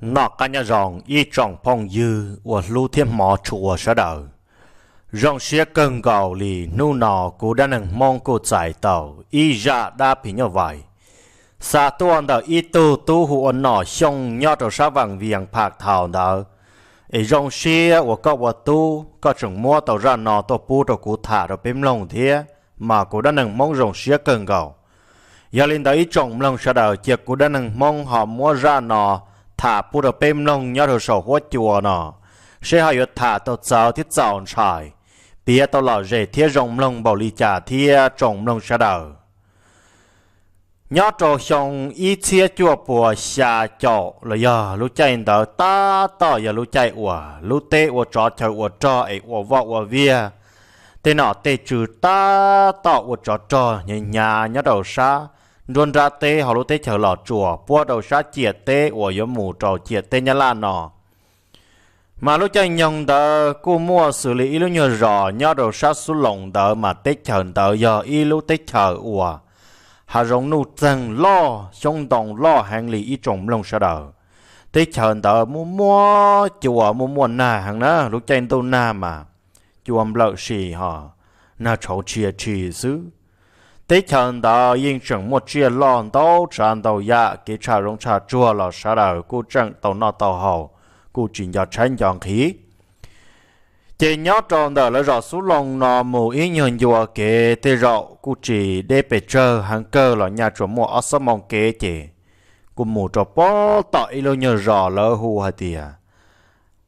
Noj qab nyob zoo ib tsoom phooj ywg uas hlub thiab hmov tshua sawv daws. Zoo siab kawg nkaus li hnub no kuv dab neeg Hmoob kuj txais tau ib zaj dab phim nyuj vais xa tuaj ntawm ib tug tub hu ua Nom Xyooj nyob rau sab Vaj Vias Pham Thaum ntawd. Es zoo siab uas koj ua tub koj tseem muab tau zaj no tuaj pub rau kuv tham rau peb mloog thiab, mas kuv dab neeg Hmoob zoo siab kawg nkaus. Yog li ntawd ib tsoom mloog sawv daws cia kuv dab neeg Hmoob ho muab zaj no tham pub rau peb mloog nyob rau saum huab cua no, seb ho yuav tham tau txawv thiab txaus ntshai, piav tau lom zem thiab zoo mloog npaum li cas thiab tsoom mloog sawv daws. Nyob rau xyoo ib txhiab cuaj puas xya caum los yog lub caij ntawd tab tom yog lub caij uas lub teb ua tsov chaw ua rog es ua voj ua viag, tej nom tej tswv tab tom ua tsov rog hnyav hnyav nyob rau sab nruab nrab teb hauv lub teb chaws Los Tsuas puab rau sab ciam teb uas yuav mus rau ciam teb Nyab Laj no. Mas lub caij nyoog ntawd kuj muaj xws li ib lub nyuag zos nyob rau sab Xub Loos ntawd, mas teb chaws ntawd yog ib lub teb chaws uas hav zoov nuj txeeg loj, xyoob ntoo loj heev li ib tsoom mloog sawv daws. Teb chaws ntawd muaj muaj cua, muaj muaj nag heev na, lub caij ntuj nag mas cua nplawm si ho nag tshauv tshia tshis xwb. Teb chaws ntawd yeej tseem muaj tsiaj loj ntau tsav ntau yam, kev tsham zoov tsham tsuag los sawv daws kuj tseem tau noj tau haus, kuj tsis nco tshaib nco nqhis. Ces nyob rau ntawm lawv zos Xub Loos no mus ib nyuag ncua kev tej zaum kuj tsis deb pes tsawg, heev kawg los nyaj tsuas muaj ob xuab moos kev ces kuj mus rau puag tom ib lub nyuag zos lawv hu hais tias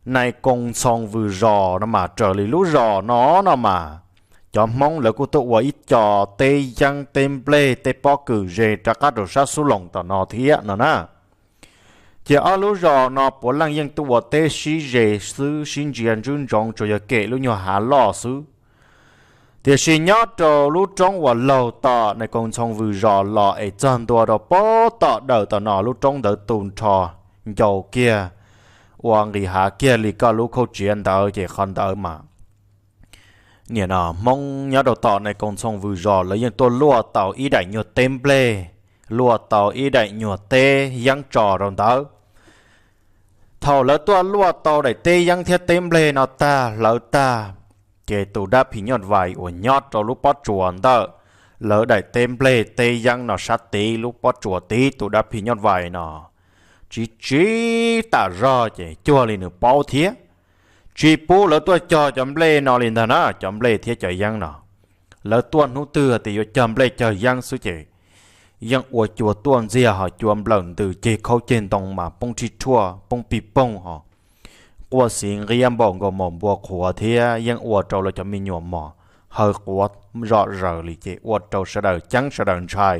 Nais Koos Ntxhoo Vws Zos no mas. Raws li lub zos no no mas cov Hmoob lawv kuj tuaj ua ib co teb yeeb teb nplej teb pob kws ze rov qab rau sab Xub Loos tom no thiab no na. Ces ob lub zos no puav leej yeej tuaj ua teb sib ze xwb, sib ntsia ntswb ntsoov, tsuas yog kem lub nyuag hav loj xwb. Tiam sis nyob rau lub roob uas laug tom Nais Koos Ntxhoo Vws Zos los es txog ntua rau puag tom dawm tom no, lub roob ntawd tu nrho ncau kiag ua nqis hav kiag li koj lub khauj tsiav ntawd, ces qhov ntawd mas nim no Hmoob nyob rau tom Nais Koos Ntxhoo Vws Zos lawv yeej tuaj luaj tau ib daim nyuag teb nplej, luaj tau ib daim nyuag teb yeeb tso rau ntawd. Thaum lawv tuaj luaj tau daim teb yeeb thiab teb nplej no tag hlawv tag, ces tus dab phim nyuj vais uas nyob rau lub pob tsuas ntawm lawv daim teb nplej teb yeeb no sab tid lub pob tsuas tid, tus dab phim nyuj vais no tsiv tsiv tam zog ces cuag li nws paub thiab, tsis pub lawv tuaj cog cov nplej no li ntag na, cov nplej thiab cov yeeb no. Lawv tuaj hnub twg tias yuav cog nplej cog yeeb xwb ces yeej ua cua tuaj ntxiag, ho cua nplawm ntws ceg khaub ceg ntoo mas poob rhij rhuaj poob pij poog ho quaj xiv nqiab npaum nkaus maum npua qhuav thiab yeej ua rau lawv cov me nyuam mos haw quav zom zaws li, ces ua rau sawv daws ceeb sawv daws ntshai.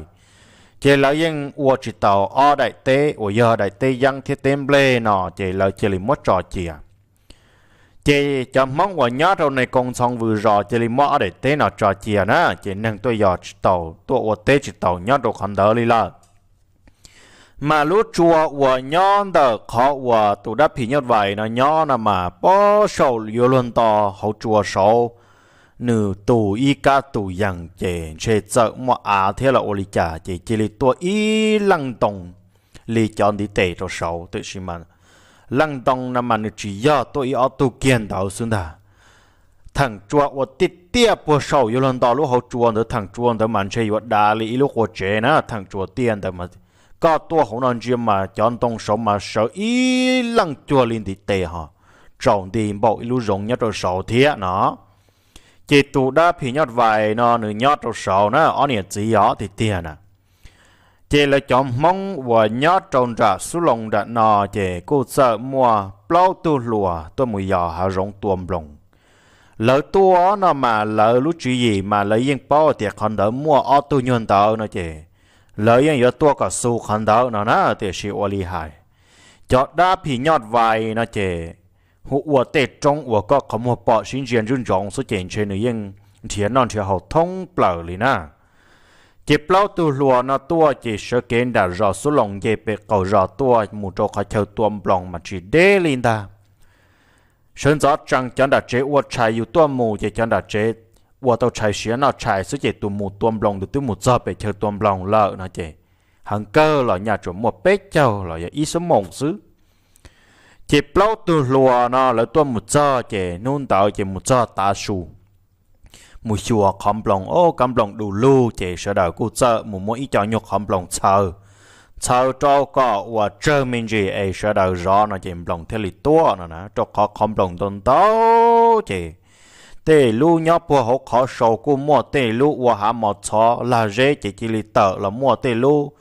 Ces lawv yeej ua tsis tau ob daim teb uas yog daim teb yeeb thiab teb nplej no, ces lawv cia li muab tso cia. Ces cov Hmoob uas nyob rau Nais Koos Ntxhoo Vws Zos cia li muab ob daim teb no tso cia na, ces neeg tuaj yos tsis tau, tuaj ua teb tsis tau nyob rau qhov ntawd li lawm. Mas lub tsua uas nyob ntawm qhov uas tus dab phim nyuj vais no nyob no mas puag saum yuav luag nto hauv tsua saud, nws tus ib kab tus yees ces ntshe txawm muaj av thiab los ua li cas ces cia li tuaj ib leej ntoo li cov ntiv tes rau saud, tiam sis mas leej ntoo no mas nws tsis yog tuaj ib ob tug kiag ntawd xwb ntag. Theem tsua uas tiaj tiaj puag saum yuav luag nto lub hauv tsua ntawd, theem tsua ntawd mas ntshe yuav dav li ib lub qua tsev na, theem tsua tiaj ntawd mas koj tuaj hauv no ntsia mas cov ntoo saud mas sawv ib leej cuag li ntiv tes ho tsaus nti npaum ib lub zoov nyob rau saud thiab no. Ces tus dab phim nyuj vais no nws nyob rau saud na, ob niam txiv os tiag tiag na. Ces lawv cov Hmoob uas nyob rau nram Xub Loos nram no ces kuj txawm muaj plaub tug hluas tuaj mus yos hav zoov tua nploos. Lawv tuaj no mas lawv lub tswv yim mas lawv yeej paub tias qhov ntawd muaj ob tug nyuag ntawd no ces lawv yeej yuav tuaj kom xu qhov ntawd no na, tiam sis ua li hais cov dab phim nyuj vais no ces hu ua tej roob uas koj qhov muag pom sib ntsia ntswb ntsoov xwb ces ntshe nws yeej nrhiav noj nrhiav haus thoob plaws li na. Ces plaub tug hluas no tuaj ces sawv kev nram zos Xub Loos nce pem qaum zos tuaj mus rau qhov chaw tua nploos mas tsis deb li ntag. Sawv ntxov tsees cov nram tsev ua tshais yus tuaj mus ces cov nram tsev ua tau tshais siav noj tshais xwb ces tus mus tua nploos ntawd twb mus txog pem chaw tua nploos lawm no ces heev kawg los nyaj tsuas muaj peb caug los yog ib xuab moos xwb. Ces plaub tug hluas no lawv tuaj mus txog ces hnub ntawd ces mus txog tav su, mus xyuas qhov nploos, o, kab nploos du lug ces sawv daws kuj txawm mus muab ib co nyuag qhov nploos txhaws, txhaws rau kom uas tsawg me ntsis es sawv daws zov no ces nploos thiaj li tuaj no na, rau qhov qhov nploos ntau ntau ces tej lub nyob puag hauv qhov sau kuj muaj, tej lub ua hav mos txhov lag zeb ces cia li tawm los muaj, tej lub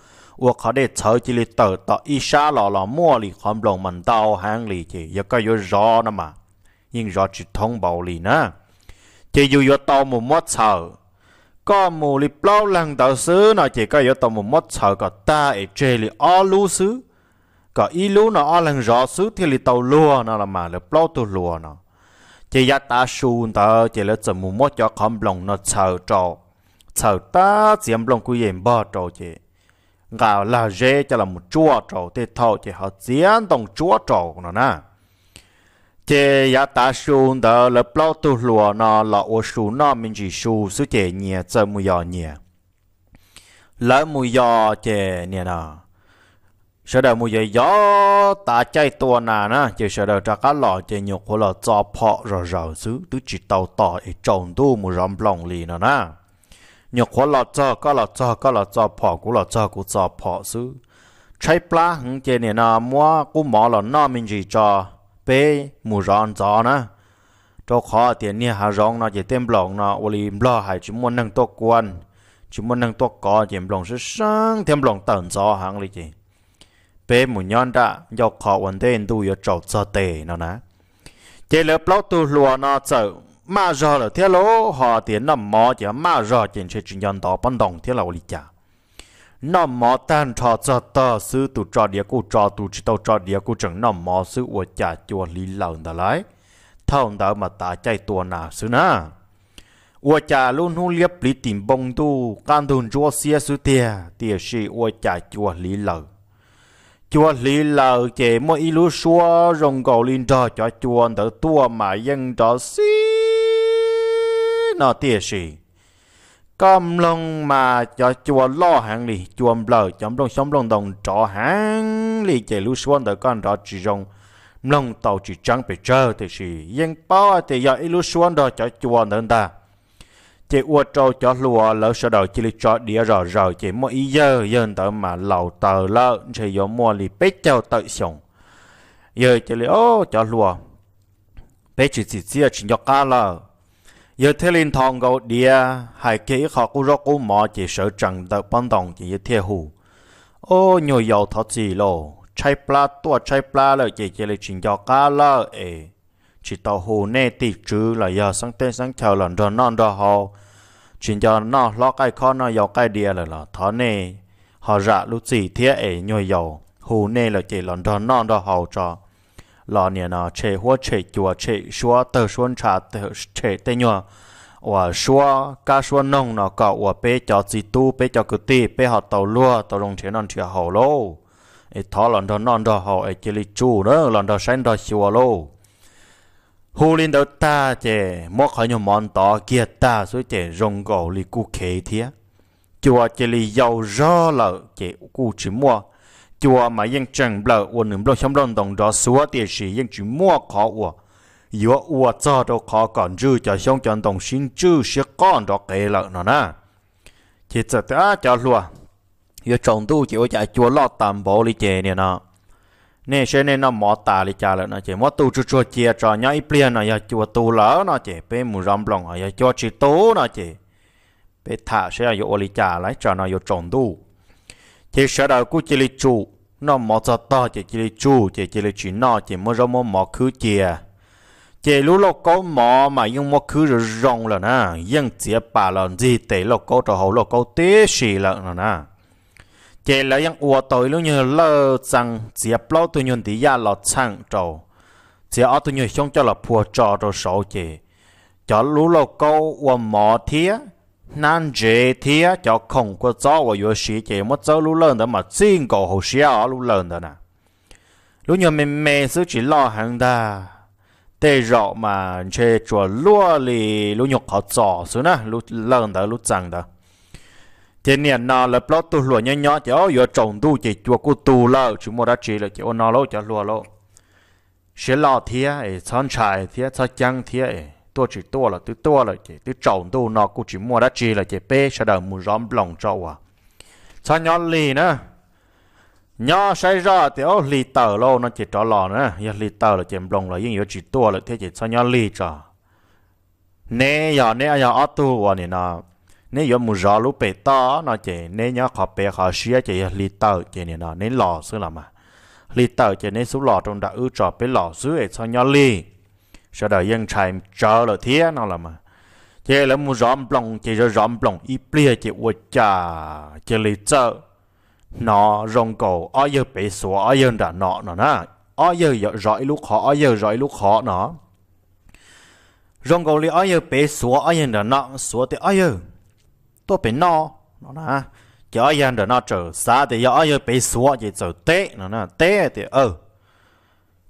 ua qhov dej txhawv cia li tawm tom ib sab los los muaj li, qhov nploos mas ntau heev li ces yog koj yuav zov no mas yeej zov tsis thoob npaum li na. Ces yus yuav tau mus muab txhawm, koj mus li plaub leeg ntawd xwb no ces koj yuav tau mus muab txhawm kom tag es tseg li ob lub xwb, kom ib lub no ob leeg zov xwb thiaj li tau luag no los mas lawv plaub tug hluas no. Ces yav tav su ntawd ces lawv txawm mus muab cov qhov nploos no txhaws rau, txhaws tab txiav nplooj kuj yem npog rau ces nqa lag zeb coj los mus tsuaj rau, tej thaum ces ho txiav ntoo tsuab rau no na. Ces yav tav su ntawd lawv plaub tug hluas no los ua su noj me ntsis su xwb ces nyias txawm mus yos nyias. Lawv mus yos ces nim no sawv daws mus yos yos tav caij tua nas na ces sawv daws rov qab los ces nyuam qhuav los txo phom zom zaws xwb, twb tsis tau tos es tsaus ntuj mus zov nploos li no na. Nyuam qhuav los txog koj los txog koj los txo phom, kuv los txog kuv txo phom xwb. Tshaib plab heev ces nim no muab qub mov los noj me ntsis tso, peb mus zov ntxov na. Rau qhov tias niag hav zoov no ces tej nploos no ua li nplog hais tsis muaj neeg tuaj kua, tsis muaj neeg tuaj kov ces nploos sab seeb thiab nploos tawm ntxov heev li ces peb mus nyob nram ncauj qhov ua ntej ntuj yuav tsaus txog tes no na. Ces lawv plaub tug hluas no txawm maj zog lawm thiab lauj, ho tias noj mov ces maj zog ces ntshe tsis nco ntov pob ntoos thiab los ua li cas. Noj mov tag nrho txog tog xwb, tus tso diav kuj tso, tus tsis tau tso diav kuj tseem noj mov xwb, ua cas cua hliv laws ntawd lauj. Thaum ntawd mas tav caij tua nas xwb na. Ua cas lub hnub liab pliv tim npoo ntuj qab ntug ntsuab xiab xwb tiag, tiam sis ua cas cua hliv laws. Cua hliv laws ces muaj ib lub suab zoo nkaus li nrog cov cua ntawd tuaj mas yeej nrov xib no tiam sis koj mloog mas cov cua loj heev li, cua nplawm cov nplooj xyoob nplooj ntoo nrov heev li ces lub suab ntawd koj nrov tsis zoo, mloog tau tsis tseeb pes tsawg tiam sis yeej paub hais tias yog ib lub suab nrog cov cua ntawd ntag. Ces ua rau cov hluas lawv sawv daws cia li tso diav zom zaws ces muaj ib yawg, yawg ntawd mas laus taws lawm ntshe yuav muaj li peb caug tawm xyoo. Yawg cia li, o, cov hluas, peb tsis txim txiaj tsis nco qab lawm. Yawg thiaj li nthos nkaus diav hais kiag ib qho qub zaub qub mov ces sawv tsees ntawm pob ntoos ces yawg thiaj hu, o, nyuag yaus thov txim lauj, tshaib plab tuaj tshaib plab lawm ces cia li tsis nco qab lawm es tsis tau hu nej tim tswv los yog xeeb teb xeeb chaw los nrog noj nrog haus, tsis nco noj hlob qaij khob noj yau qaij diav lawm los thov nej ho zam lub txim thiab es nyuag yaus hu nej lawm ces los nrog noj nrog haus tso, los nim no tshem huab tshem cua tshem suab tawg suab ntsha, tshem tej nyuag uas suab kab suab noog no kom uas peb cov txiv tub peb cov kwv tij peb ho tau luag tau zoo nrhiav noj nrhiav haus lauj. Es thov los nrog noj nrog haus es cia li tsum na, los nrog saib nrog xyuas lauj. Hu li ntawd tag ces muab qhov nyuag mov ntov kiag tag xwb ces zoo nkaus li kuj khev thiab. Cua cia li yau zog lawm ces kuj tsis muaj, cua mas yeej tseem nplawm ua nws nplooj xyoob nplooj ntoo nrov xuav tiam sis yeej tsis muaj qhov uas yuav ua txog rau qhov kom ntswj cov xyoob cov ntoo sib ntswj sib qoj nrov qev lawm no na. Ces txawm tias, cov hluas, yuav tsaus ntuj ces ua cas cua loj tas npaum li ces nim no nej seb nej noj mov tas li cas lawm no ces muab tu tsuag tsuag cia tso, nyob ib pliag no yog cua tu lawm no ces peb mus zov nploos, yog cua tsis tu no ces peb tham seb yuav ua li cas lawm, tsam no yuav tsaus ntuj. Ces sawv daws kuj cia li tsum, noj mov txog tog ces cia li tsum ces cia li tsis noj ces muab zaub muab mov khwb cia. Ces lub lauj kaub mov mas yeej muab khwb zoo zoo lawm na, yeej txiav pas los ntxig tes lauj kaub rau hauv lauj kaub tib si lawm no na. Ces lawv yeej ua tau ib lub nyuag lawj txee, txiav plaub tug nyuag ntiv yaj los txheem rau, txiav ob tug nyuag xyoob coj los phua tso rau saud ces cov lub lauj kaub ua mov thiab hnab ntsev thiab cov khoom kua txob uas yuav siv ces muab txawb lub lawj ntawd mas txij nkaus hauv siab os, lub lawj ntawd na. Lub nyuag me me xwb tsis loj heev ntag, tej zaum mas ntshe tsuas luaj li lub nyuag qhov txos xwb na, lub lawj ntawd lub txee ntawd. Ces nim no lawv plaub tug hluas nyob nyob ces o yuav tsaus ntuj ces cua kuj tu lawm tsis muaj dab tsi lawm ces ua no lauj cov hluas lauj, siab loj thiab es txhob ntshai thiab txhob ceeb thiab es tuaj tsis tuaj los twb tuaj lawm ces twb tsaus ntuj no kuj tsis muaj dab tsi lawm ces peb sawv daws mus zov nploos tso uas txhob nyob lig na. Nyob saib zoj tias ob hlis tawm lauj no ces rov los na, yog hlis tawm lawm ces nploos los yeej yuav tsis tuaj lawm thiab ces txhob nyob lig tso. Neb yog neb yog ob tug uas nim no neb yuav mus zov lub pem toj no ces neb nyob qhov pem qhov siab ces yog hli tawm ces nim no neb los xwb los mas. Hli tawm ces neb xub los rau nram wb tso peb los xwb es txhob nyob lig. Sawv daws yeej ntshai tsawv lawm thiab no los mas. Ces lawv mus zov nploos ces zov zov nploos ib pliag ces ua cas cia li txawm hnov zoo nkaus ob yawg pem xuav ob yawg nram no no na. Ob yawg zov ib lub qhov ob yawg zov ib lub qhov no. Zoo nkaus li ob yawg pem xuav ob yawg nram no xuav tias ob yawg tuaj pem no no na. Ces ob yawg nram no txawm xav tias yog ob yawg pem xuav ces txawm teb no na, teb tias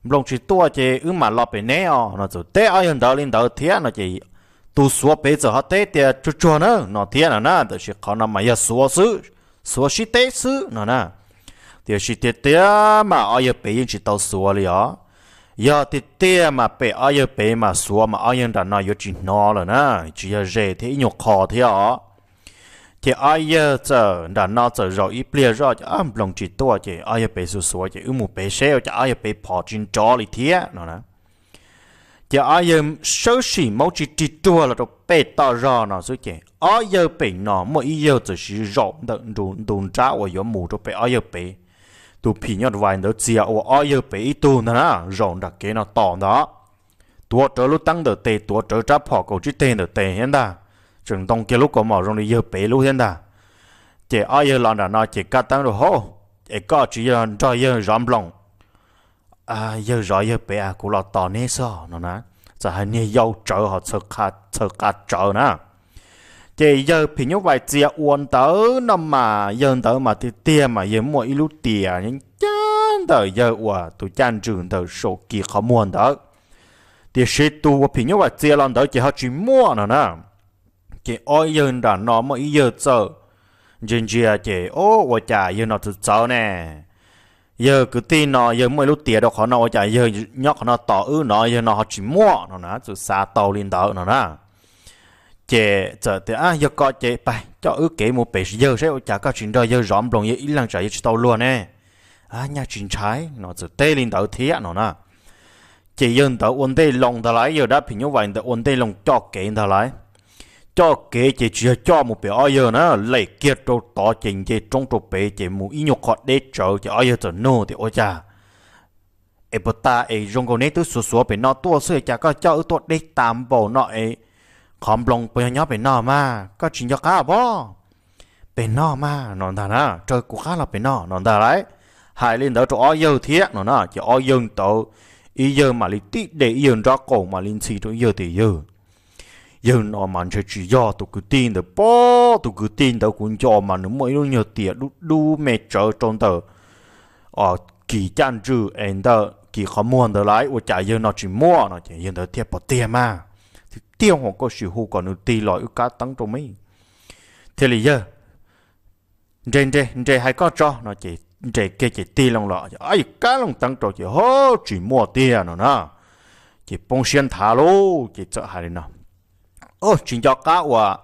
nploos tsis tuaj ces wb mam los pem neb os no, txawm teb ob yawg ntawd li ntawd thiab no ces tus xuav pem txawm ho teb tias tsuag tsuag na no thiab no na, tiam sis qhov no mas yog xuav xwb, xuav sib teb xwb no na. Tiam sis tiag tiag mas ob yawg pem yeej tsis tau xuav li os. Yog tiag tiag mas pem ob yawg pem mas xuav mas ob yawg nram no yuav tsis hnov lawm na, tsis yog ze thiab ib nyuag qho thiab os. Ces ob yawg txawm nram no txawm zaum ib pliag zoj ces nploos tsis tuaj ces ob yawg pem xuav xuav ces wb mus pem seb ua cas ob yawg pem phom tsis nrov li thiab no na. Ces ob yawg sawb sim maub tsis rig ruag los rau pem toj zog no xwb ces ob yawg pem no muaj ib yawg txawm siv zaum ntawm ntu nrab uas yuav mus rau pem ob yawg pem. Tus phim nyuj vais ntawd txia ua ob yawg pem ib tug ntag na, zaum nram kev no tos ntag. Tuav rawv lub teeb ntawm tes, tuav rawv rab phom kaum tsib teg ntawm tes thiab ntag, tseem ntoo kiag lub kaus mom zoo li yawg pem lub thiab ntag. Ces ob yawg los nram no ces kab teeb rau hauv, es koj tsis yog nrog yawg zov nploos, yawg zov yawg pem, kuv los tos neb xwb no na. Txawm hais niag yau tsawv ho txhaws qa tsawv na. Ces yawg phim nyuj vais txia ua ntawd no mas yawg ntawd mas tiag tiag mas yawg muaj ib lub tias ncaj ntawm yawg uas tus caj ntswg ntawm saum kis qhov muag ntawd. Tiam sis tus uas phim nyuj vais txia los ntawd ces ho tsis muaj no na. Ces ob yawg nram no muaj ib yawg txawm ntsia ntsia ces, o, ua cas yawg no txawv txawv ne? Yawg kwv tij no yawg muaj ib lub tias rau qhov no ua cas yawg nyob qhov no tos wb no yawg no ho tsis muaj no na, txawm xav tau li ntawd no na. Ces txawm tias, yog ko ces pab coj wb kev mus pem yawg saib ua cas koj tsis nrog yawg zov nploos, yawg ib leeg tsam yawg tsis tau luag ne. Nyaj tsis ntshai no, txawm teb li ntawd thiab no na. Ces yawg ntawd ua ntej loo ntag lauj, yawg dab phim nyuj vais ntawd ua ntej loo coj kev ntag lauj. Coj kev ces tsis yog coj mus pem ob yawg na, lem kiag rau tod ces nce roob rau pem ces mus ib nyuag qho deb tsawv ces ob yawg txawm nug tias, ua cas es puas tas es zoo nkaus neb twb xuav xuav pem no tuaj xwb cas koj coj wb tuaj deb tas npaum no es qhov nploos puas yog nyob pem no mas, koj tsis nco qab pob? Pem no mas no ntag na, raws kuv qab los pem no no ntag lauj. Hais li ntawd rau ob yawg thiab no na, ces ob yawg ntawd ib yawg mam li tib de ib yawg nraub qaum mam li ntxhi rau ib yawg tias, yawg, yawg no mas ntshe tsis yog tus kwv tij ntawd pob, tus kwv tij ntawd kuv nco mas nws muaj ib lub nyuag tias dub dub me tsawv rau ntawm kis caj ntswg es ntawm kis qhov muag ntawd lauj, ua cas yawg no tsis muaj no ces yawg ntawd thiaj, puas tiag mas, tiag tiag hos koj sim hu kom nws tig los wb kab teeb rau me. Thiaj li yawg, nres nres nres hais koj tso no ces nres kiag ces tig loo los, yawg kab loo teeb rau ces ho tsis muaj tiag no na. Ces poob siab nthav lauj, ces txawm hais li no, tsis nco qab uas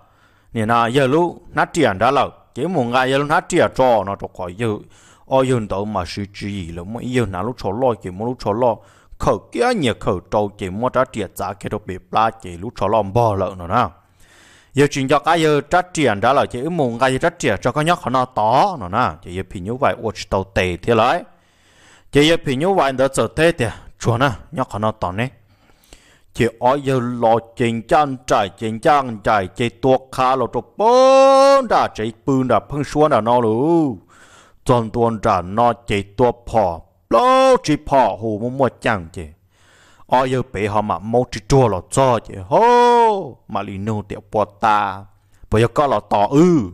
nim no yawg lub hnab riam nrad lawm ces wb mus nqa yawg lub hnab riam tso no, rau qhov yawg, ob yawg ntawd mas siv tswv yim lawm, muaj ib yawg hnav lub tsho loj ces muab lub tsho loj khawm kiag nyias khawm rau ces muab rab riam txav kiag rau pem plab ces lub tsho loj npog lawm no na. Yawg tsis nco qab yawg rab riam nrad lawm ces wb mus nqa yawg rab riam tso, koj nyob qhov no tos no na. Ces yawg phim nyuj vais ua tsis tau tes thiab lauj. Ces yawg phim nyuj vais ntawd txawm teb tias, tsuag na, nyob qhov no tos neb. Ces ob yawg los ces ncaj nraim ces ncaj nraim ces tua qha los rau pab nram tsev pw nram pheeb suab nram no lauj. Txog ntua nram no ces tua phom plaub tsib phom hu muaj muaj ceem ces ob yawg pem ho mam maub rig ruag los txog ces ho mam li nug tias, puas tas, puas yog koj los tos wb?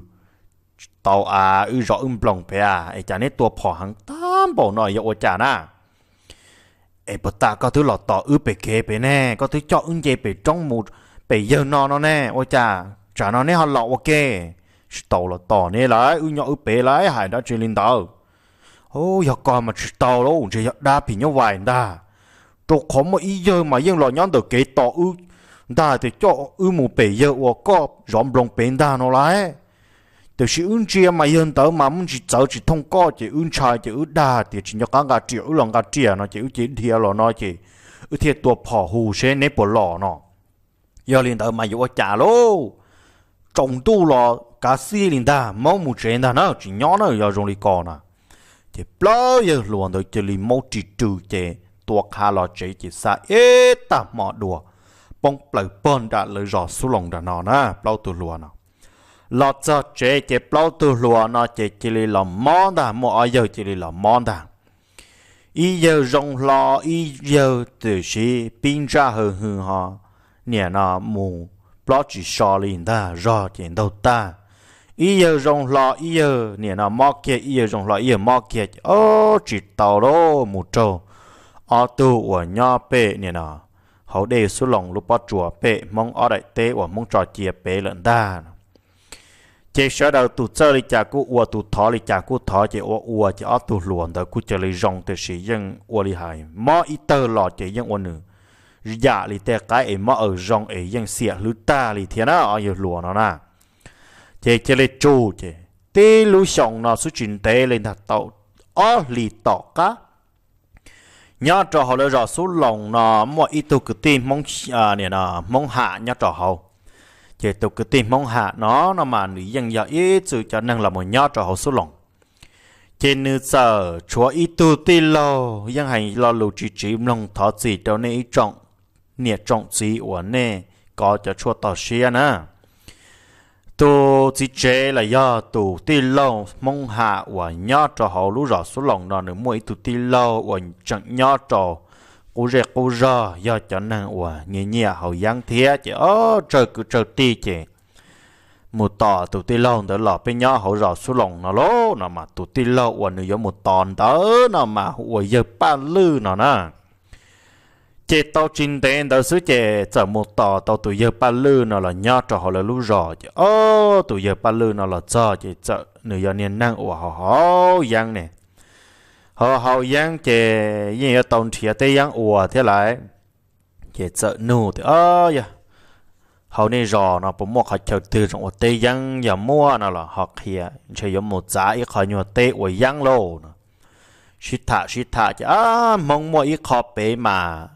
Tsis tau a, wb zov wb nploos pem a, es cas neb tua phom heev tag npaum no yog ua cas na? Es puas tas koj twb los tos wb pem kev pem ne, koj twb coj wb nce pem roob mus pem yawg no no ne, ua cas tsam no neb ho los ua ke? Tsis tau los tos neb lauj, wb nyob wb pem lauj, hais dab tsi li ntawd? Yog koj mas tsis tau lauj, ntshe yog dab phim nyuj vais ntag. rau qhov muaj ib yawg mas yeej los nyob ntawm kev tos wb ntag tias coj wb mus pem yawg uas koj zov nploos pem ntag no lauj. Tiam sis wb ntsia mas yawg ntawd mas muaj ntsis txawv tsis thooj koj ces wb ntshai ces wb dag tias tsis nco qab nqa riam, wb los nqa riam no ces wb cia dhia los no ces wb thiaj tua phom hu seb neb puas los no. Yog li ntawd mas yuav ua cas lauj? Tsaus ntuj los kav xij li ntag, maub mus tsev ntag na, tsis nyob na yog zoo li ko na. Ces plaub yawg hluas ntawd cia li maub ris rw ces tua qha los tsev ces xa ib tag hmo dua poob plaws pog nram lawv zos Xub Loos nram no na, plaub tug hluas no. Los txog tsev ces plaub tug hluas no ces cia li los mob ntag, muaj ob yawg cia li los mob ntag. Ib yawg zoo hlo ib yawg tiam sis pib ntsaj haw hwv ho niam no mus plob tsis so li ntag, zog ces ntaug tag. Ib yawg zoo hlo ib yawg niam no mob kiag, ib yawg zoo hlo ib yawg mob kiag ces ob tsis tau lauj, mus raug ob tug uas nyob pem niam no hauv dej Xub Loos lub pob tsuas pem Hmoob ob daim teb uas Hmoob tso cia pem lawm ntag. Ces sawv daws tus txawj li cas kuj ua, tus thov li cas kuj thov, ces ua ua ces ob tug hluas ntawd kuj cia li zoo, tiam sis yeej ua li hais mob ib tawg los ces yeej ua nws yam li tej qaib es mob aws zoo es yeej xiam hlwb tag li thiab na ob yawg hluas no na. Ces cia li tsum ces tib lub xyoos no xwb tsis ntev li ntag tau ob hlis tom qab nyob rau hauv lawv zos Xub Loos no muaj ib tug kwv tij Hmoob, niam no Hmoob Ham nyob rau hauv. Ces tus kwv tij Hmoob Ham no no mas nws yeej yog ib txwm cov neeg los mus nyob rau hauv Xub Loos. Ces nws txawm tshuav ib tug tij laug yeej hais lo lus tsis tsiv mloog thov txim rau nej ib tsoom niam tsoom txiv uas nej kov cov tshuaj toj siab na. Tus txiv tsev los yog tus tij laug Hmoob Ham uas nyob rau hauv lub zos Xub Loos no nws muaj ib tug tij laug uas tseem nyob rau qub zej qub zog, yog cov neeg uas nyiam nyiam haus yeeb thiab ces ob tsawg kwv tsawg tij ces mus tos tus tij laug ntawd los peb nyob hauv zos Xub Loos no lauj no mas tus tij laug uas nws yuav mus tos ntawd no mas hu ua yawg Paj Lwj no na. Ces tau tsis ntev ntawd xwb ces txawm mus tos tau tus yawg Paj Lwj no los nyob rau hauv lawv lub zos ces ob tus yawg Paj Lwj no los txog ces txawm nws yog niag neeg uas haus haus yeeb ne. Haus haus yeeb ces yeej yuav tau nrhiav teb yeeb ua thiab lauj. Ces txawm nug tias, Yog hauv nej zos no puas muaj qhov chaw twg zoo ua teb yeeb? Yog muaj no los ho qhia, ntshe yuav mus txav ib qho nyuag teb ua yeeb lauj no. Sib tham sib tham ces, Ab, Hmoob muaj ib qho pem mas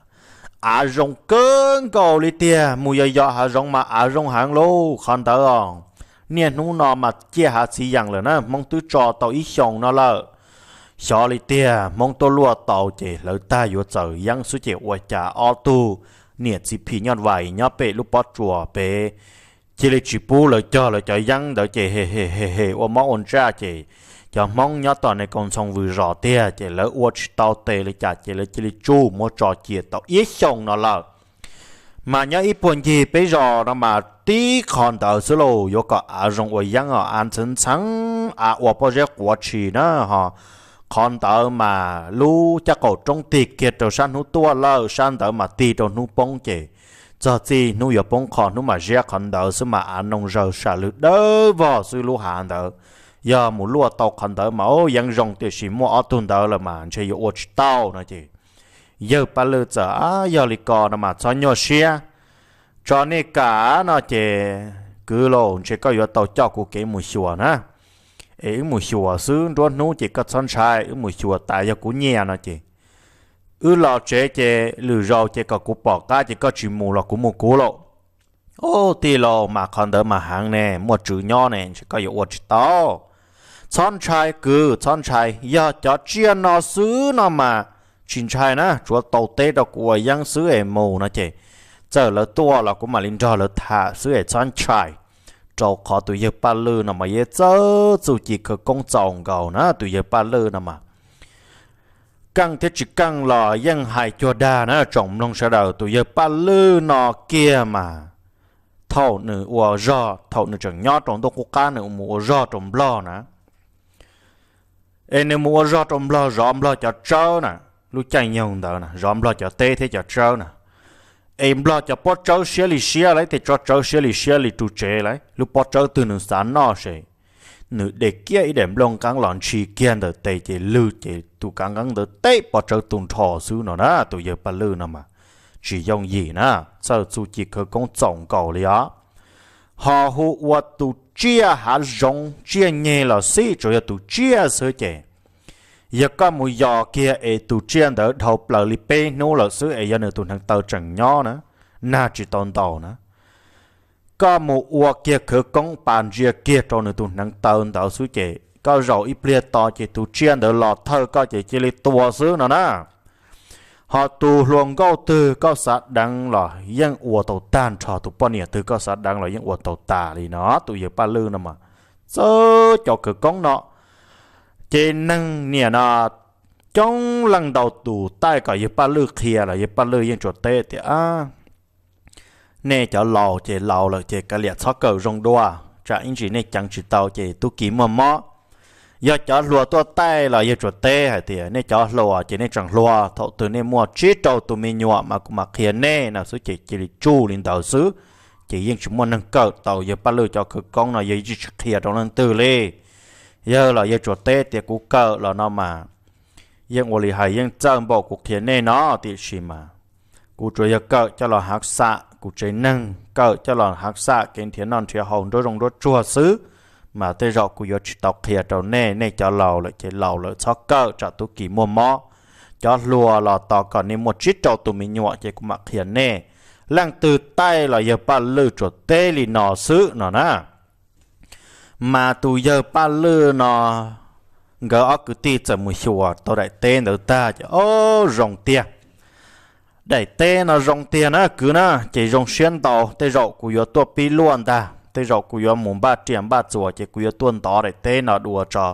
av zoo kawg nkaus li tiag, mus yos yos hav zoov mas av zoo heev lauj. Qhov ntawd os, niaj hnub no mas ciaj hav txiv yees lawm na, Hmoob twb tso tau ib xyoos no lawm. Xyov li tiag, Hmoob tuaj luaj tau ces hlawv tag yuav txaws yeeb xwb ces ua cas ob tug niam txiv phim nyuj vais nyob pem lub pob tsuas pem cia li tsis pub lawv cog lawv cov yeeb ntawd ces he he he he ua mob ua ntsaj ces cov Hmoob nyob tom Nes Koos Ntxhoo Vwm zos tiag ces lawv ua tsis tau tes li cas ces lawv cia li tsuj muab tso cia tau ib xyoos no lawm. Mas nyob ib puag ncig peb zos no mas tib qho ntawd xwb lauj, yuav kom av zoo ua yeeb os, av ntxheev ntxheev, av ua pob zeb quav tshis na ho. Qhov ntawd mas lub caj qaum roob tig kiag rau sab hnub tuaj lawm, sab ntawd mas tig rau hnub poob ces txog txij hnub yuav poob qho hnub mam ziab qhov ntawd xwb mas av noo zaws sam lwg dawb vog xwb lub hav ntawd. Yog mus luaj tau qhov ntawd mas ub yeeb zoo, tiam sis muaj ob tug ntawd lawm mas ntshe yuav ua tsis tau no ces yawg Paj Lwj txawm, Ab, yog li ko no mas txhob nyuaj siab, tso nej kam no ces kwv lauj, ntshe koj yuav tau coj kuv kev mus xyuas na. Es wb mus xyuas xwb, nruab hnub ces koj txhob ntshai, wb mus xyuas tas yog kuv nyiam no ces wb los tsev ces lwm zaus ces kom kuv pom qab ces koj tsis mus los kuv mus kuv lauj. Ub, tij laug, mas qhov ntawd mas heev ne, muaj tswv nyob ne, ntshe koj yuav ua tsis tau. Txhob ntshai kwv, txhob ntshai, yog cov tsiaj no xwb no mas tsis ntshai na, tsuav tau teb rau kuv ua yeeb xwb es mus no ces txawm lawv tuaj los kuv mam li nrog lawv tham xwb es txhob ntshai. Rau qhov tus yawg Paj Lwj no mas yeej txawj txuj ci khawv koob txaus nkaus na, tus yawg Paj Lwj no mas keej thiab tsis keej los yeej hais cuag dag na tsoom mloog sawv daws, tus yawg Paj Lwj no kiag mas thaum nws ua zog, thaum nws tseem nyob rau ntuj qub qab nws mus ua zog rau Nplog na, es nws mus ua zog rau Nplog zov Nplog cov tsawb na, lub caij nyoog ntawd na zov Nplog cov teb thiab cov tsawb na, es Nplog cov pob tsawb siab li siab lauj, tej tsob tsawb siab li siab li ru tsev lauj, lub pob tsawb twg nws xav noj se. nws de kiag ib daim nplooj nqeeb los ntshis kiag ntawm tes ces lwg ces tus kav nqeeb ntawd teb pov tsawv tu nrho xwb no na. Tus yawg Paj Lwj no mas tsis yooj yim na, txawj txuj ci khawv koob txaus nkaus li os. Ho hu ua tus tsiaj hav zoov tsiaj nyeg los xij, tsuas yog tus tsiaj xwb ces yog koj mus yos kiag es tus tsiaj ntawd dhau plaws li peb hnub lawm xwb es yog nws tus hneev taw tseem nyob na, nag tsis tau ntaus na, koj mus ua kiag khawv koob pas ntsia kiag rau nws tus hneev taw ntawd xwb ces koj zaum ib pliag to ces tus tsiaj ntawd los thawj koj ces cia li tuag xwb no na. Ho tus hluas nkauj twg koj xav deev los yeej ua tau tag nrho, tus poj niam twg koj xav deev los yeej ua tau tas li no. Tus yawg Paj Lwj no mas txawj cov khawv koob no. Ces neeg niam no coob leej ntau tus taij kom yawg Paj Lwj qhia los yawg Paj Lwj yeej tsuas teb tias, nej cov laus ces laus lawm ces kav liam txhob kawm zoo dua, tsam ib ntsis nej ceev tsis tau ces tub ki muaj mob. Yog cov hluas tuaj taij los yawg tsuas teb hais tias, nej cov hluas ces nej tseem hluas, thaum twg nej muaj tsib rau tus me nyuam mas kuv mam qhia nej no xwb ces cia li tsuj li ntawd xwb. Ces yeej tsis muaj neeg kawm tau yawg Paj Lwj cov khawv koob no, yawg yeej tsis qhia rau leej twg li. Yawg los yawg tsuas teb tias kuv kawm los no mas yeej ua li hais yeej txawj npaum kuv qhia nej no, tiam sis mas kuv tsuas yog kawm coj los hav xam kuv tsev neeg, kawm coj los hav xam kev nrhiav noj nrhiav haus nruab zoo nruab tsuag xwb, mas tej zaum kuv yuav tsis tau qhia rau nej. Nej cov laus lawm ces laus lawm txhob kawm tsam tub ki muaj mob. Cov hluas los tos kom nej muaj tsib rau tus me nyuam ces kuv mam qhia nej. Leej twg taij los yawg Paj Lwj tsuas teb li no xwb no na. Mas tus yawg Paj Lwj no nkawd ob kwv tij txawm mus xyuas tau daim teb ntawd tag ces, o, zoo tiag. Daim teb no zoo tiag na kwv na, ces zoo siab ntau, tej zaum kuv yuav tuaj pib luaj ntag, tej zaum kuv yuav mus npaj riam npaj txuas ces kuv yuav tuaj ntov daim teb no dua tso,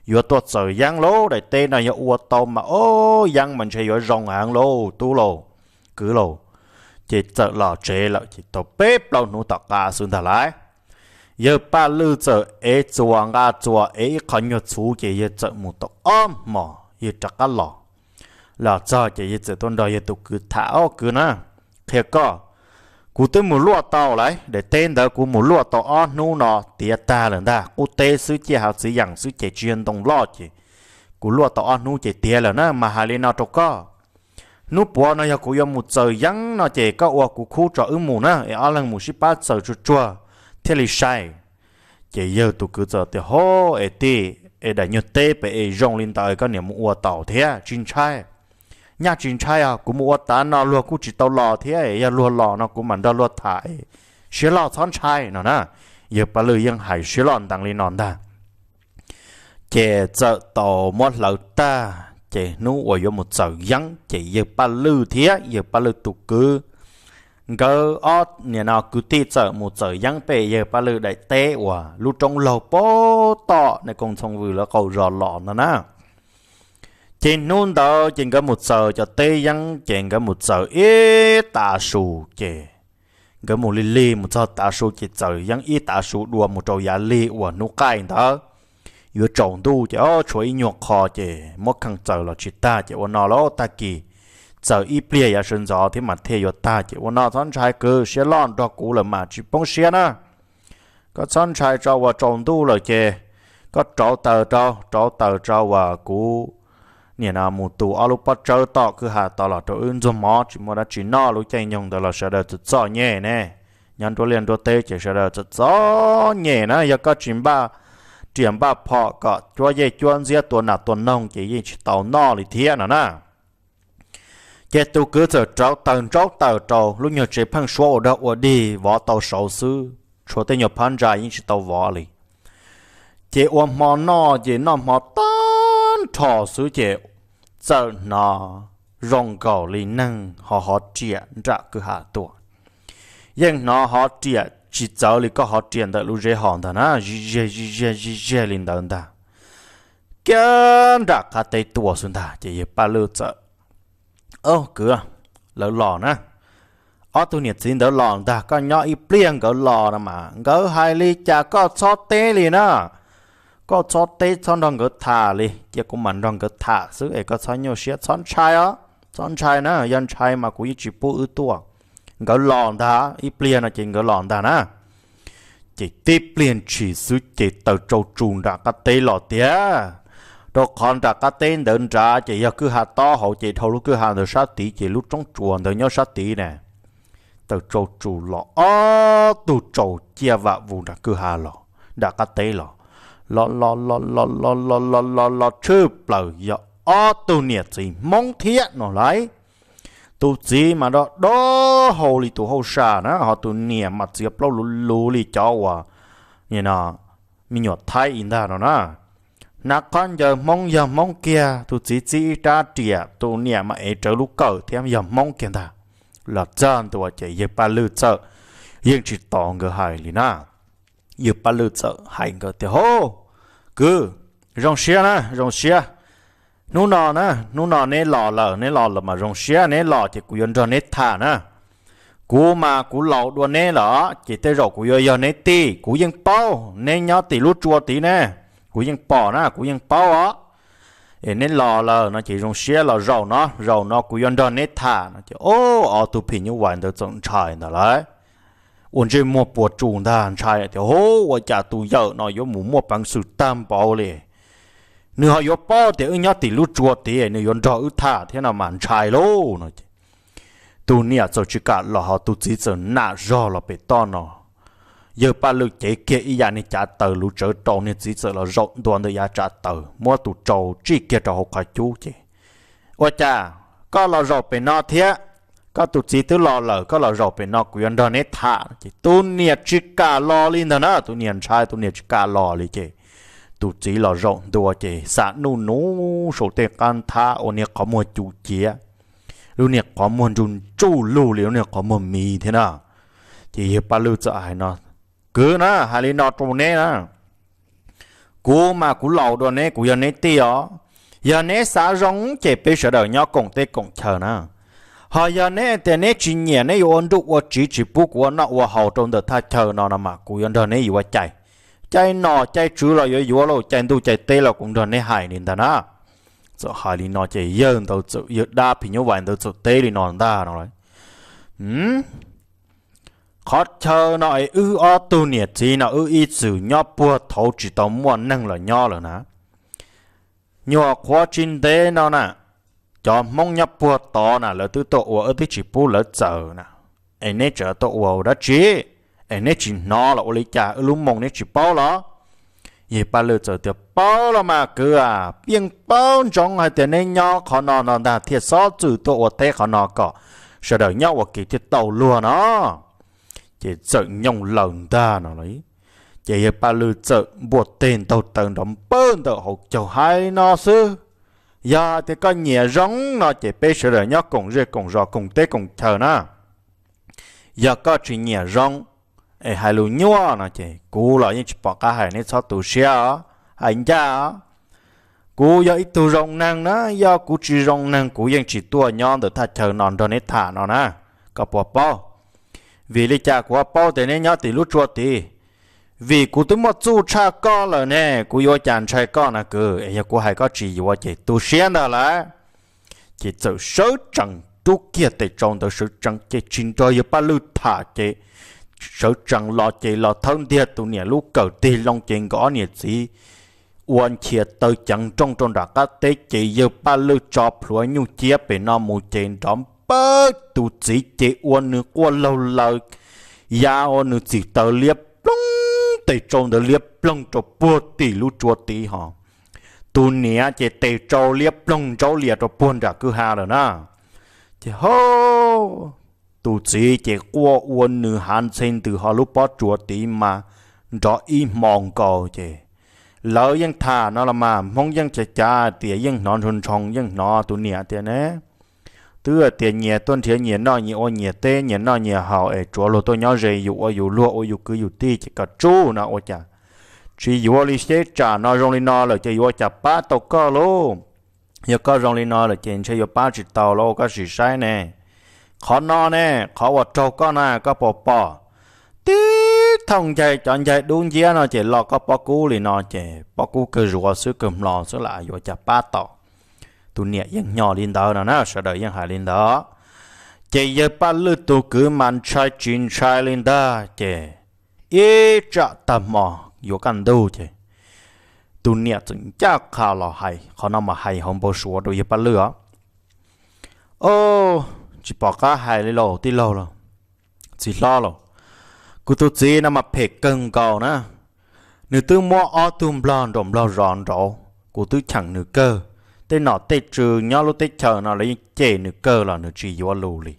yuav tuaj txaws yeeb lauj. Daim teb no yog ua tau mas, o, yeeb mas ntshe yuav zoo heev lauj tub lauj, kwv lauj. Ces txawm los tsev lawm ces tau peb plaub hnub tom qab xwb ntag lauj, yawg Paj Lwj txawm ev txuas nqa txuas ev ib qho nyuag txhuv ces yawg txawm mus tau ob hmos yawg rov qab los. Los txog ces yawg txawm tuaj nrog yawg tus kwv tham, o kwv na, qhia koj, kuv twb mus luaj tau lawm, daim teb ntawd kuv mus luaj tau ob hnub no tiav tag lawm ntag, qub teb xwb ciaj hav txiv yeem xwb ces tsis yog ntoo loj ces kuv luaj tau ob hnub ces tiav lawm na, mas hais li no rau koj, hnub puav no yog kuv yuav mus txaws yeeb no ces koj ua kuv khub tso wb mus na, es ob leeg mus sib pab txaws tsuag tsuag thiaj li sai. Ces yawg tus kwv txawm tias, hov es tij, es daim nyuag teb pem es zoo li ntawd koj niam mus ua tau thiab tsis ntshai? Nyaj tsis ntshai os, kuv mus ua tav no luag kuj tsis tau los thiab, yog luag los no kuv mam nrog luag tham, siab loj txhob ntshai no na. Yawg Paj Lwj yeej hais siab loj ntev li no ntag. Ces txawm tau muab hlawv tag, ces hnub uas yuav mus txaws yeeb ces yawg Paj Lwj thiab yawg Paj Lwj tus kwv, nkawd ob niam no kwv tij txawm mus txaws yeeb pem yawg Paj Lwj daim teb uas lub roob laug pem tom nej Kooj Txhooj Vwm lawv qaug zos los ntag na. Ces hnub ntawd ces nkawd mus txaws cov teb yeeb ces nkawd mus txaws ib tav su ces nkawd mus lig lig mus txog tav su ces txaws yeeb ib tav su dua mus rau yav lig uas hnub qaij ntawd yuav tsaus ntuj ces o tshuav ib nyuag qho ces muab kheej txaws los tsis tag ces ua no lauj, tag kis txaws ib pliag yav sawv ntxov thiab mas thiaj yuav tag ces ua no txhob ntshai kwv, siab loj nrog kuv lawm mas tsis poob siab na. Koj txhob ntshai tso, uas tsaus ntuj lawm ces koj rauv taws rau, rauv taws tso uas kuv niam no mus tus ob lub pob tsawb tom kwj ha tod los rau wb ntxuag mov, tsis muaj dab tsi noj. Lub caij nyoog ntawd los sawv daws txom txom nyem ne, nyob nruab liaj nruab teb ces sawv daws txom txom nyem na. Yog koj tsis npaj riam npaj phom kom cuab yej cuab ntxiab tua nas tua noog ces yeej tsis tau noj li thiab no na. Ces tus kwv txawm rauv taws ntsaub taws rau lub nyuag tsev pheeb suab ua dog ua dig vov tau saud xwb, tshuav tej nyuag phab ntsa yeej tsis tau vov li. Ces ua hmo noj ces noj hmo tag nrho xwb ces txawm hnov zoo nkaus li neeg ho hov riam nram kwj ha tuaj. Yeej hnov hov riam tsis txawv li koj hov riam ntawm lub zeb hos ntag na, zij ziag zij ziag zij ziag li ntawd ntag. Kiag nram qab teb tuaj xwb ntag ces yawg Paj Lwj txawm, o kwv, lawv los na. Ob tug niam txiv ntawd los ntag, koj nyob ib pliag nkawd los no mas nkawd hais li cas koj txhob teb li na. Koj txhob teb txhob nrog nkawd tham li, cia kuv mam nrog nkawd tham xwb es koj txhob nyuaj siab, txhob ntshai os, txhob ntshai na, yog ntshai mas kuv yeej tsis pub wb tuaj. Nkawd los ntag, ib pliag no ces nkawd los ntag na. Ces tib pliag ntshis xwb ces taws tsau tsu nram qab teb los tiag, rau qhov nram qab teb ntawd nrad ces yog kwj ha tob hauv ces dhau lub kwj ha ntawd sab tid ces lub roob tsuas ntawd nyob sab tid na. Taws tsau tsu los ob tug tsau ciaj vam vus nram kwj ha los, nram qab teb los, los los los los los los los los los tshwj plaws yog ob tug niam txiv Hmoob thiab no lauj. Tus txiv mas do do hau li tus hauj sam na, ho tus niam mas txiav plaub luv luv li cov uas me nyuam Thaib ib ntag no na. Hnav qhov ncaws Hmoob yog Hmoob kiag, tus txiv txib ib rab riam, tus niam mas ev rawv lub kawm thiab yog Hmoob kiag ntag. Los txog ntua ces yawg Paj Lwj txawm yeej tsis tos nkawd hais li na. Yawg Paj Lwj txawm hais nkawd tias, Hauj, kwv, zoo siab na, zoo siab. Hnub no na, hnub no neb los lawm, neb los lawm mas zoo siab, neb los ces kuv yuav nrog neb tham na. Kuv mas kuv laus dua neb lawm ces tej zaum kuv yuav yog neb tij, kuv yeej paub neb nyob tim lub tsua tid ne. Kuv yeej pom na, kuv yeej paub os. Es neb los lawm no ces zoo siab los zaum no, zaum no kuv yuav nrog neb tham no ces, o, ob tug phim nyuj vais ntawd txawm ntshai ntag lauj. Ua ntsej muag puas tsuas ntag, ntshai tias, Hauj, ua cas tus yawm no yuav mus muaj peev xwm tag npaum li? Nws ho yuav paub tias wb nyob tim lub tsua tid nws yuav nrog wb tham thiab no mas ntshai lauj no ces tus niam txawm tsis kam los ho tus txiv txawm nam zog los pem toj no. Yawg Paj Lwj cev kiag ib yam niag cav taws luv tsawv rau, niag txiv txawm los zaum ntua ntawm yav tsav taws, muab tus tsau tsij kiag rau hauv qhov cub ces, Ua cas koj los zaum pem no thiab? Koj tus txiv twb los lawm, koj los zaum pem no kuv yuav nrog neb tham. Ces tus niam tsis kam los li ntag na, tus niam ntshai, tus niam tsis kam los li ces tus txiv los zaum ntua ces xam nuj nuv saum tej qab nthab ua niag qhov muag cum ciav, lub niag qhov muag ntsuj ntsuj lug li lub niag qhov muag miv thiab na. Ces yawg Paj Lwj txawm hais no, Kwv na, hais li no rau neb na, kuv mas kuv laus dua neb, kuv yog neb tij os. Yog neb xav zoo ces peb sawv daws nyob koom teb koom chaw na. Ho yog neb tias neb tsis nyiam, neb yuav ua nruj ua tsiv tsis pub kuv ua noj ua haus rau ntawm thaj chaw no no mas kuv yuav nrog neb yuav cai. Cai nom cai tswv los yuav yuav lauj, cai ntuj cai teb los kuv nrog neb hais li ntag na. Txawm hais li no ces yawg ntawd txawm, yawg dab phim nyuj vais ntawd txawm teb li no ntag no, Qhov chaw no es wb ob tug niam txiv no wb ib txwm nyob puag thaum tsis tau muaj neeg los nyob lawm na. Nyuam qhuav tsis ntev no na, cov Hmoob nyob puag tod na lawv twb tuaj ua, wb twb tsis pub lawv txawm na. Es neb tseem tuaj ua ua dab tsi? Es neb tsis hnov los ua li cas, wb lub moo neb tsis paub los? Yawg Paj Lwj txawm tias, Paub los mas kwv a, yeej paub ntsoov hais tias neb nyob qhov no no ntag thiaj xob txwm tuaj ua teb qhov no kom sawv daws nyob ua ke thiaj tau luag no. Ces txawm nyooj laws ntag no los. Ces yawg Paj Lwj txawm npuaj teg ntaug taw nrov npawg ntawm hauv caug hais li no xwb, Yog tias koj nyiam zoo no ces peb sawv daws nyob koom zej koom zos koom teb koom chaw na. Yog koj tsis nyiam zoo es hais lus nyuaj no ces kuv los yeej tsis pom qab hais, neb txhob tu siab os, hais ncaj os. Kuv yog ib tug zoo neeg na, yog kuv tsis zoo neeg kuv yeej tsis tuaj nyob ntawm thaj chaw no nrog neb tham no na, koj puas paub? Vim li cas kuv ho paub tias neb nyob tim lub tsua tid? Vim kuv twb muaj txuj tshaj koj lawm ne, kuv yuav ua cas ntshai koj na kwv, es yog kuv hais koj tsis yuav ces tu siab ntag lauj. Ces txawm sawv tsees rub kiag tes tsau ntawd sawv tsees ces tsis nrog yawg Paj Lwj tham ces sawv tsees los ces los thawb ntiag tus niam lub kawm tig loo ces nkawd ob niam txiv ua nchias taw ceev nrooj rau nram qab teb ces yawg Paj Lwj tso plhuav nyuj ciab pem no mus ces nrov npawg tus txiv ces ua nws quaj laug laws, ya ua nws txim taws liab ploog, tes tsau ntawd liab ploog rau puag tim lub tsua tid ho. Tus niam ces tes tsau liab ploog ntsaub lias rau puag nram kwj ha lawm na. Ces ho tus txiv ces quaj ua nws hav ntxhe ntws ho lub pob tsuas tid mas nrov ib hmo nkaus ces lawv yeej tham no los mas Hmoob yeej cav cav tias yeej hnov ntshoo ntshoo yeej hnov tus niam tias ne, twb tias nyias tuaj nrhiav nyias noj nyias ua nyias teb nyias noj nyias haus es tsuav luag tuaj nyob ze yus ua yus luag ua yus kwv yus tij ces kom tsuj no ua cas tsis yuav li. Seb tsam no zoo li no lawm ces yuav ua cas pab tau koj lauj? Yog koj zoo li no lawm ces ntshe yuav pab tsis tau lauj, koj sim saib ne. Qhov no ne, qhov uas raug koj na koj puas pom? Tib thooj ncaig cov ncaig dub nciab no ces lo koj pob kub li no ces pob kub kawg zuav xwb kawg hmlo xwb lam yuav ua cas pab tau. Tus niam yeej hnyos li ntawd no na, sawv daws yeej hais li ntawd. Ces yawg Paj Lwj tus kwv mas ntshai tsis ntshai li ntag ces ib tsam tag hmo yuav kaj ntug ces tus niam txawm ncaj qha los hais qhov no mas hais hauv npau suav rau yawg Paj Lwj os. Os, tsis pom qab hais li lauj tij laug los txiv hlob los, kuv tus txiv no mas phem kawg nkaus na. Nws twb muab ob tug nplog nraum nplog zos nraud, kuv twb cheem nws kawg. Tej nom tej tswv nyob lub teb chaws no lawv yeej cem nws kawg los nws tsis yuav lus li.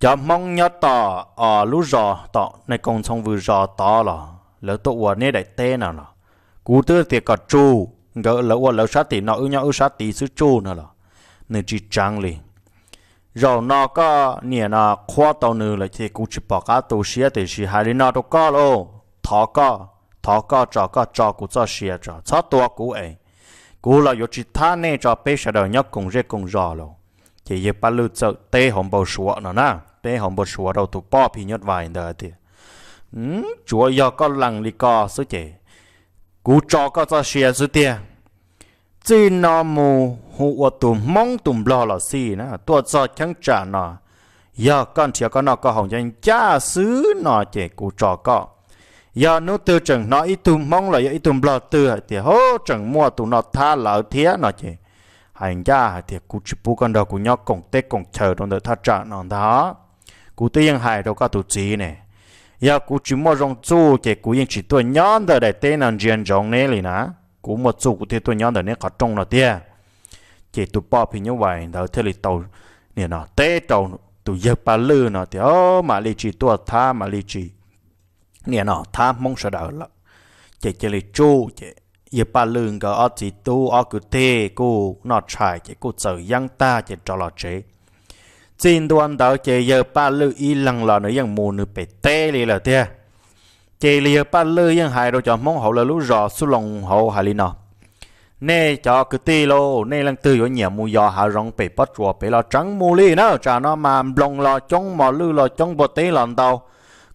Cov Hmoob nyob tom lub zos tom Nais Koom Ntxhoo Vws zos tod los lawv tuaj ua neb daim teb no los, kuv twb tias kom tsuj, nkawd lawv ua lawv sab tim no wb nyob wb sab tid xwb tsuj no los nws tsis tseev li. Zaum no koj niam no qhuab tau nws lawm ces kuv tsis pom qab tu siab tiam sis hais li no rau koj lauj, thov koj, thov koj tso, koj tso kuv txoj sia tso, txhob tua kuv es kuv los yuav tsis thab nej tso, peb sawv daws nyob koom zej koom zos lauj. Ces yawg Paj Lwj txawm teb hauv npau suav no na, teb hauv npau suav rau tus poj phim nyuj vais ntawd tias, Tsuav yog koj lees li ko xwb ces kuv tso koj txoj sia xwb tiag. Txij no mus hu ua tus Hmoob tus Nplog los xij na, tuaj txog cheeb tsam no, yog koj nrhiav koj noj koj haus ncaj ncaj xwb no ces kuv tso koj. Yog hnub twg tseem hnov ib tug Hmoob los yog ib tug Nplog twg hais tias, Hub, tseem muaj tus no thab lawv thiab no ces hais ncaj hais tias, Kuv tsis pub koj nrog kuv nyob koom teb koom chaw rau ntawm thaj tsam no ntag. Kuv twb yeej hais rau koj tus txiv ne, yog kuv tsis muaj zoo txuj ces kuv yeej tsis tuaj nyob ntawm daim teb no ntsia ntsoov neb li na. Kuv muaj txuj kuv thiaj tuaj nyob ntawm neb qhov rooj no tiag. Ces tus poj phim nyuj vais ntawd thiaj li tau nim no teb rau tus yawg Paj Lwj no tias, Mam li tsis tuaj thab, mam li tsis nim no thab Hmoob sawv daws lawm. Ces cia li tsuj ces yawg Paj Lwj nkawd ob txiv tub ob kwv tij kuj noj tshais ces kuj txawm yeeb tag ces rov los tsev. Txij ntua ntawd ces yawg Paj Lwj ib leeg los nws yeej mus nws pem teb li lawm tiag. Ces li yawg Paj Lwj yeej hais rau cov Hmoob hauv lawv lub zos Xub Loos hauv hais li no, Nej cov kwv tij lauj, nej leej twg yuav nyiam mus yos hav zoov pem pob tsuas pem los tseev mus li na, tsam no mas nploos los coob mos lwj los coob npua teb los ntau.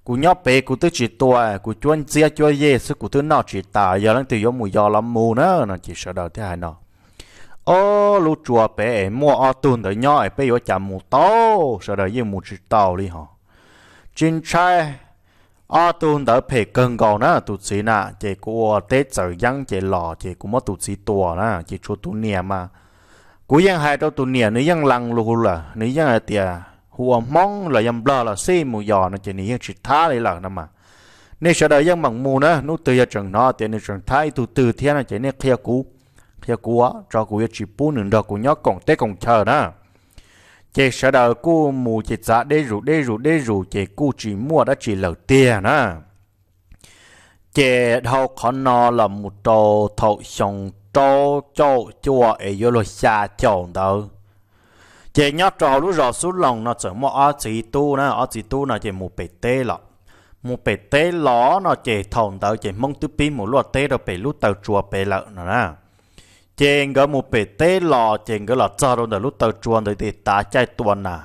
Kuv nyob pem kuv twb tsis tua, kuv cuab ntxiab cuab yej xwb kuv twb noj tsis tas, yog leej twg yuav mus yos los mus na no ces sawv daws thiaj hais no, Ob, lub tsua pem es muaj ob tug ntawd nyob es peb yuav cas mus tau, sawv daws yeej mus tsis tau li hos. Tsis ntshai, ob tug ntawd phem kawg nkaus na, tus txiv na ces kuv ua teb txawm yeeb ces los ces kuv muab tus txiv tua na ces tshuav tus niam mas kuv yeej hais rau tus niam nws yeej lees lus lawm, nws yeej hais tias hu ua Hmoob los yog Nplog los xij mus yos no ces nws yeej tsis thab li lawm no mas. Nej sawv daws yeej meem mus na, hnub twg yog tseem hnov tias nws tseem thab ib tug twg thiab no ces nej qhia kuv, qhia kuv tso, kuv yuav tsis pub nws nrog kuv nyob koom teb koom chaw na. Ces sawv daws kuj mus ces txav deb zus deb zus deb zus ces kuj tsis muaj dab tsi lawm tiag na. Ces dhau qhov no los mus rau thaum xyoo rau caum cuaj es yuav luag xya caum ntawd, ces nyob rau hauv lub zos Xub Loos no txawm muaj ob txiv tub na, ob txiv tub no ces mus pem teb los. Mus pem teb los no ces thaum ntawd ces Hmoob twb pib mus luaj teb rau pem lub taw tsua pem lawm no na. Ces nkawd mus pem teb los ces nkawd los txog rau ntawm lub taw tsua ntawd ces tav caij tua nas.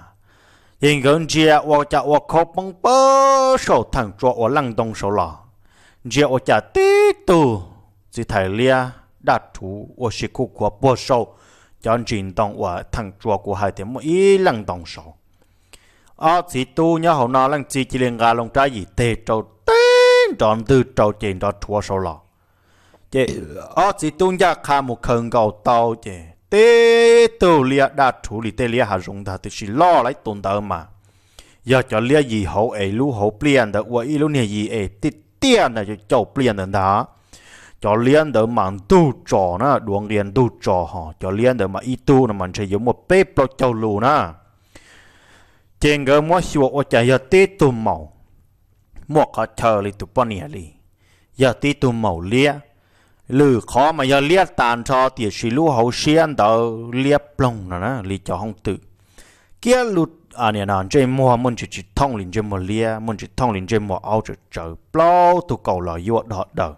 Ces nkawd ntsia ua cas ua khaub poob pawg saum theem tsua ua leej ntoo saud los, ntsia ua cas tib tug txiv thais liab daj rhuv ua si khuj khuav puag saum cov ntsis ntoo uas theem tsua kuv hais tias muaj ib leej ntoo saud. Ob txiv tub nyob hauv no leej txiv cia li nqa loo rab yim teg rau teb nrov ntwg rau ces nrov rhuav saud los. Ces ob txiv tub ncaj qha mus khaws nkaus tau ces tib tug liab daj rhuv li tej liab hav zoov ntag, tiam sis loj lawm tus ntawd mas yog cov liab yim hauv es lub hauv pliaj ntawd ua ib lub niag yim es tiaj tiaj ntag, caum pliaj ntawd ntag. Cov liab ntawd mas ntug tsos na, duav nqia ntug tsos hos cov liab ntawd mas ib tug no mas ntshe yuav muaj peb plaub caug lus na. Ces nkawd muab xyuas ua cas yog tib tug maum, muaj qhov chaw li tus poj niam li, yog tib tug maum liab. Lwm qhov mas yog liab tas nrho tiam sis lub hauv siab ntawd liab ploog no na li cov hooj twm. Kiab lub ntsej muag muaj ntsis tsis thooj li ntsej muag liab, muaj ntsis thooj li ntsej muag aub tsawv tsawv, plaub tug kaus los yuaj dog daws.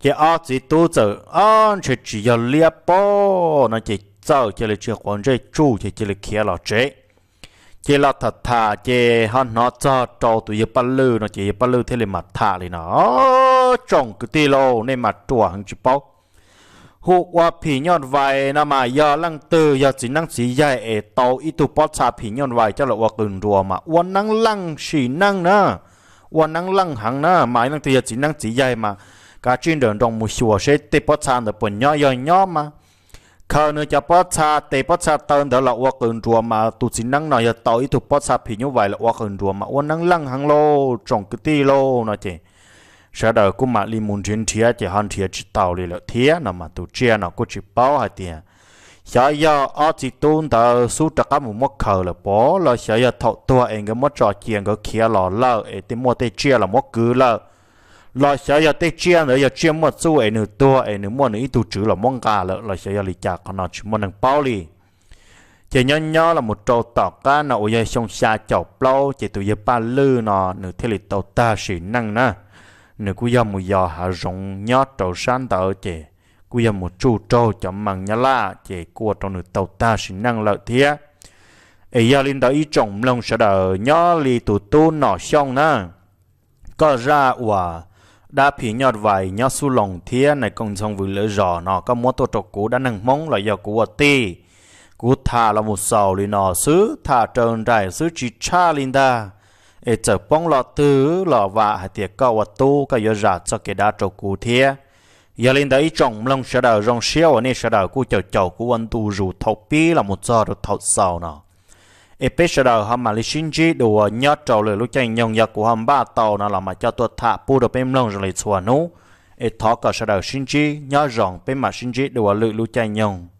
Ces ob txiv tub txawm, Ob, ntshe tsis yog liab pob no ces txawm cia li tsis quav ntsej tsuj ces cia li khiav los tsev. Ces los tham tham ces ho hnov txog rau tus yawg Paj Lwj no ces yawg Paj Lwj thiaj li mam tham li no, Tsoom kwv tij lauj, nej mas ruam heev tsis paub. Hu ua phim nyuj vais no mas yog leej twg yog txiv neeb txiv yaig es tau ib tug pob txha phim nyuj vais coj los ua qws nruas mas ua neeb leej sim neej na, ua neeb leej heev na, mas ib leej twg yog txiv neeb txiv yaig mas kav tsij nrawm nroos mus xyuas seb tej pob txha ntawd puas nyob, yog nyob mas khaws nws cov pob txha tes pob txha taw ntawd los ua qws nruas mas tus txiv neeb no yog tau ib tug pob txha phim nyuj vais los ua qws nruas mas ua neeb leej heev lauj tsoom kwv tij lauj no ces sawv daws kuj mam li mus nrhiav nrhiav ces ho nrhiav tsis tau li lawm thiab no mas tus tsiaj no kuj tsis paub hais tias xyov yog ob txiv tub ntawd xub rov qab mus muab khaws lawm pob los xyov yog thaum tuag es nkawd muab tso cia nkawd khiav los lawm es tej muaj tej tsiaj los muab kwv lawm, los xyov yog tej tsiaj ntawd yog tsiaj muaj txuj es nws tuag es nws muaj nws ib tug tswv los muab nqa lawm los xyov yog li cas, qhov no tsis muaj neeg paub li. Ces nyob nyob los mus rau tom qab no uas yog xyoo xya caum plaub ces tus yawg Paj Lwj no nws thiaj li tau tag sim neej na. Nws kuj yog mus yos hav zoov nyob rau sab ntawd ces kuj yog mus tsuj raug cov mees Nyab Laj ces kuj ua rau nws tau tag sim neej lawm thiab. Es yog li ntawd ib tsoom mloog sawv daws, nyob li tus tub Nom Xyooj na, koj zaj uas dab phim nyuj vais nyob Xub Loos thiab nais koom Ntxhoo Vws lawv zos no koj muab tuaj rau kuv dab neeg Hmoob los yog kuv ua tij, kuv tham los mus xaus li no xwb, tham raws nraim xwb tsis tshaj li ntag. Es txawm poob lo twg los vam hais tias koj ua tub koj yuav zam txoj kev dab rau kuv thiab. Yog li ntawd ib tsoom mloog sawv daws, zoo siab uas nej sawv daws kuj caum caum kuv ua ntu zus thaum pib los mus txog rau thaum xaus no. Es peb sawv daws ho mam li sib ntsib dua nyob rau lwm lub caij nyoog, yog kuv ho npaj tau no los mam coj tuaj tham pub rau peb mloog zoo li txhua hnub. Es thov kom sawv daws sib ntsib nyob zoo, peb mam sib ntsib dua lwm lub caij nyoog.